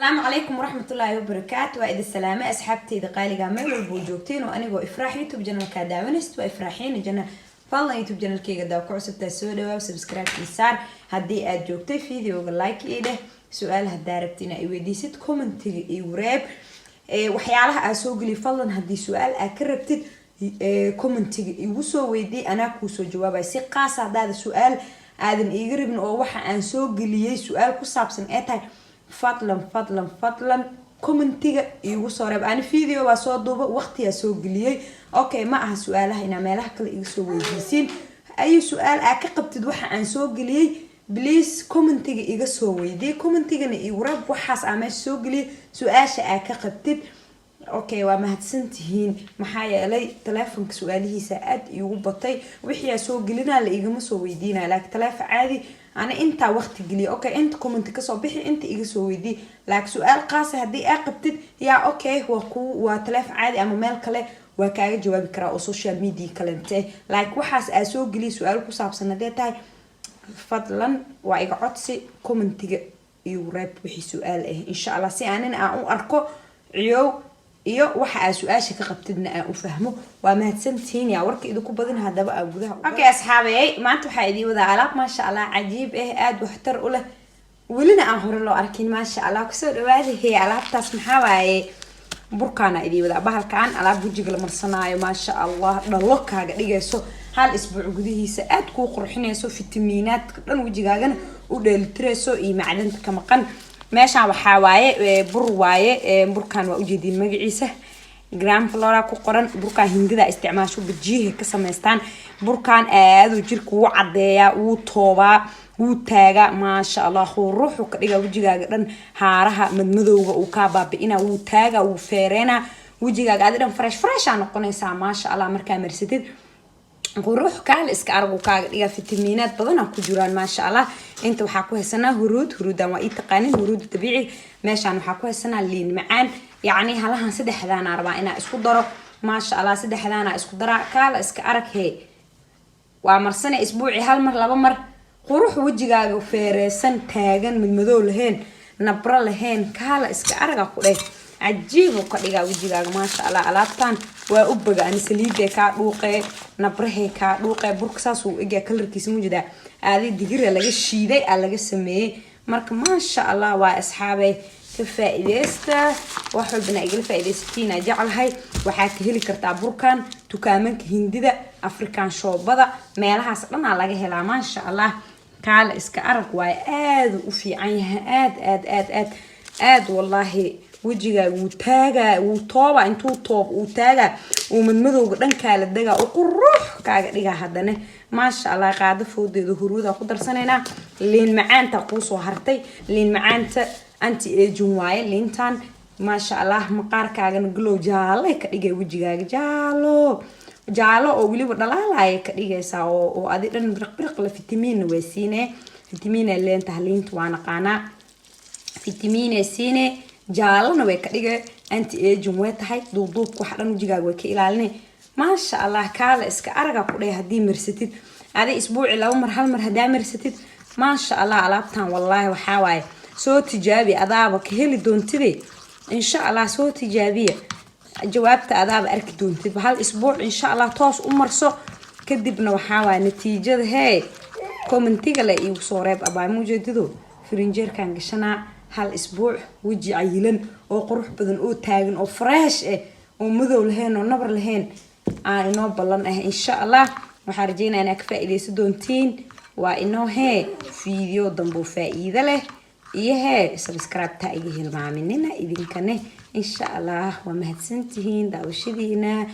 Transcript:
Asalaamu calaykum waraxmatullaahi wabarakaatu. Waa idin salaame, asxaabteyda qaaliga, meel walba oo joogteen oo anigoo Ifraax. YouTube channelkaa daawanaysid waa Ifraaxiina channel. Fadlan YouTube channelkeyga daa ku cusubtaa, soo dhawaaw, subscribe ii saar. Haddii aad joogtay videoga, like ii dheh. Su-aal haddaa rabti inaa i weydiisid, commentiga igu reeb. Waxyaalaha aa soo geliy, fadlan haddii su-aal aa ka rabtid, commentiga igu soo weydii, anaa kuusoo jawaabay. Si qaasa haddaada su-aal aadan iiga rabin oo waxa aan soo geliyey su-aal ku saabsan ee tahay, fadlan, fadlan, fadlan commentiga iigu soo reeb. Ani video baa soo duuba, waqtiyaa soo geliyey, okay? Ma aha su-aalaha inaa meelaha kale iga soo weydiisiin. Ayu su-aal aa ka qabtid waxa aan soo geliyey, please commentiga iga soo weydii, commentigana iigu reeb waxaas aa meesha soo geliyay, su-aasha aa ka qabtid, okay? Waa mahadsantihiin. Maxaa yeelay taleefonka su-aalihiisa aada iigu batay. Wixii aa soo gelinaa la igama soo weydiinaya, laakiin taleefon caadi ana intaa waqti geliya, okay, inta comment kasoo bixi, inta iga soo weydii. Laakiin su-aal qaasa haddii aa qabtid yaa, okay, waa ku waa taleefon caadi ama meel kale waa kaaga jawaabi karaa oo social media kalente. Laakiin waxaas aa soo geliya su-aal ku saabsan haddee tahay, fadlan waa iga codsi, commentiga igu reeb wixii su-aal ah, insha Allah, si aanina aan u arko ciyow iyo waxa aa su-aasha ka qabtidna aan u fahmo. Waa mahadsantihiin. Yaa warka idinku badin, haddaba aa gudaha. Okay asxaabey, maanta waxaa idiin wadaa alaab, maasha Allah, cajiib ah, aada waxtar u leh, welina aan hore loo arkin, maasha Allah. Kusoo dhawaadahe. Alaabtaas maxaa waaye? Burkaana idiin wadaa, bahalkan alaab wejiga la marsanaayo, maasha Allah, dhalo kaaga dhigayso, hal isbuuc gudihiisa aada kuu qurxinayso, fitamiinaadka dhan wejigaagana u dheelitirayso iyo macdanta ka maqan. Meeshaan waxaa waaye bur waaye. Burkan waa ujeediin, magaciisa Gram Flora ku qoran. Burkan Hindida isticmaasho, bajiyaha ka samaystaan. Burkan aaduu jirka wuu cadeeyaa, wuu toobaa, wuu taagaa, maasha Allah, ruuxu ka dhigaa wejigaaga dhan. Haaraha madmadowga uu kaa baabi'ina, wuu taagaa, wuu feereynaa wejigaaga. Adi dhan fresh fresh aa noqonaysaa, maasha Allah. Markaa marsatid, qurux kaale iska arag uu kaaga dhigaa. Fitamiinaad badanaa ku jiraan, maasha Allah. Inta waxaa ku haysanaa huruud. Huruudan waa ii taqaanin, huruud dabiici. Meeshaan waxaa ku haysanaa liin macaan. Yacni halahan saddexdaana rabaa inaa isku daro, maasha Allah. Saddexdaana isku daraa, kaala iska arag. Hee, waa marsane isbuuci hal mar, laba mar. Qurux wejigaaga feereysan, taagan, madmadow lahayn, nabro lahayn, kaala iska araga ku dheh. Cajiib ka dhigaa wejigaaga, maasha Allah. Alaabtan waa u baga ani. Saliiday kaa dhuuqee, nabrahay kaa dhuuqee. Burka saas uu egyaa, kalarkiisa mujidaa, aadi digira laga shiiday aa laga sameeyey. Marka maasha Allah waa, asxaabay, ka faa-iideysta. Wax walbana igala faa-iideysatiin aa jeclahay. Waxaa ka heli kartaa burkan dukaamanka Hindida, African shopbada, meelahaas dhanaa laga helaa, maasha Allah. Kaala iska arag waayo, aada u fiican yahay, aad aad aad aad aad wallaahi. Wejigaaga wuu taagaa, wuu tooba, intuu toob uu taagaa, uu madmadowga dhankaala degaa, uu qurux kaaga dhigaa haddana, maasha Allah. Qaado foodeeda huruuda ku darsanaynaa. Liin macaanta kuusoo hartay. Liin macaanta anti aging waaye liintan, maasha Allah. Maqaarkaagana glow jaalay ka dhigay, wejigaaga jaalo jaalo oo weliba dhalaalaya ka dhigaysaa, oo adi dhan biriq biriq la. Fitamiinna waa siinee, fitamiina leentaha liinta, waa naqaanaa. Fitamiina siine, jaalana way ka dhigay, anti aging way tahay. Duuduubka waxa dhan wejigaaga way ka ilaalinay, maasha Allah. Kaala iska araga ku dheh. Haddii marsatid adi isbuuci laba mar, hal mar haddaa marsatid, maasha Allah. Alaabtan wallaahi waxaa waaye, soo tijaabi, adaaba ka heli doontide, insha Allah. Soo tijaabiya, jawaabta adaaba arki doontid. Hal isbuuc, insha Allah, toos u marso, kadibna waxaa waaya natiijada hee commentiga le iigu soo reeb. Abaay, mujeedido firinjeerkan gashanaa hal isbuuc, weji cayilan oo qurux badan oo taagan oo fresh ah oo madow lahayn oo nabar lahayn aan inoo ballan ah, insha Allah. Waxaan rajeynaya inaa ka faa-iideysan doontiin. Waa inoo hee video dambo faa-iido leh iyo hee subscribe-ta iga hilmaaminina idinkane, insha Allah. Waa mahadsantihiin daawashadiina.